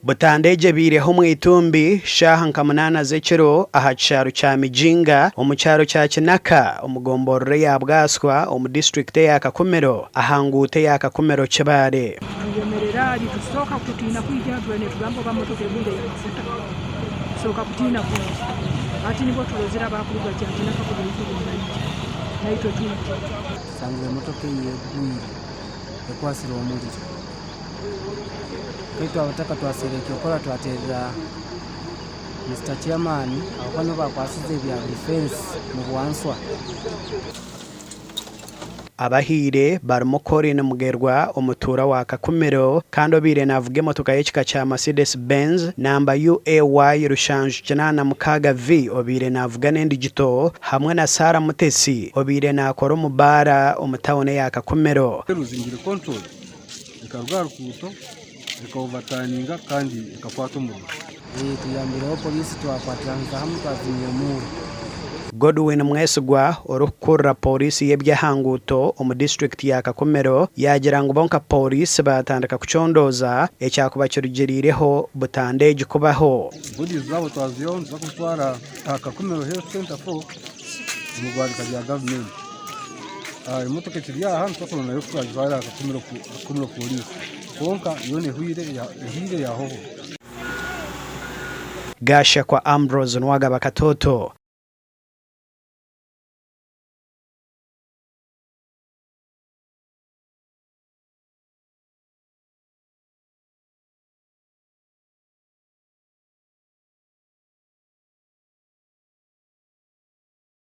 Butandu egi ebaireho omu itumbi shaaha nka munaana z'ekiro aha kishaaru kya Mijinga omu kyaro kya Kinaka omu gomborora eya Bwaswa omu disiturikiti eya Kakumiro aha nguuto eya Kakumiro Kibaale. Tuyemerera ari tusooka kutiina kwija tubaire nitugamba oba motoka egwire y'amafuta tusooka kutiina kwija hati nibwo turozire abakuruga Kyakinaka ku bari nibaija naitwe twije. Tusangire emotoka ei egwire ekwatsire omuriro. Itwe abataka twaseera eky'okukora twateerera Mister Chairman ahabw'okuba nibo baakwatsize ebya defence omu bwanswa. Abahiire barimu Colin Mugerwa omutuura wa Kakumiro kandi obaire naavuga emotoka y'ekika kya Mercedes Benz namba UAY 786 V obaire naavuga n'endigito hamwe na Sarah Mutesi obaire naakora omu baara omu tauni eya Kakumiro. Eruzingire control ekaruga aha rukuuto eka-overturninga kandi ekakwata omuriro. Tuyambireho poliisi twakwatiranisa hamwe twazimya omuriro. Godwin Mwesigwa orikukurira Pooriisi y'eby'ahanguuto omu disiturikiti ya Kakumiro yaagira ngu bo nka Pooriisi baatandika kucondooza ekyakuba kirugiriireho butandu egi kubaho. Bodies zaabo twaziihaho nituza kuzitwara aha Kakumiro Health Centre 4 omu irwariro rya gavumenti. Emotoka ekiri aha nituza kuronda nayo oku twagitwara aha Kakumiro Pooriisi kwonka yoona ehweire yahwaho. Gashakwa Ambrose Nuwagaba Katoto.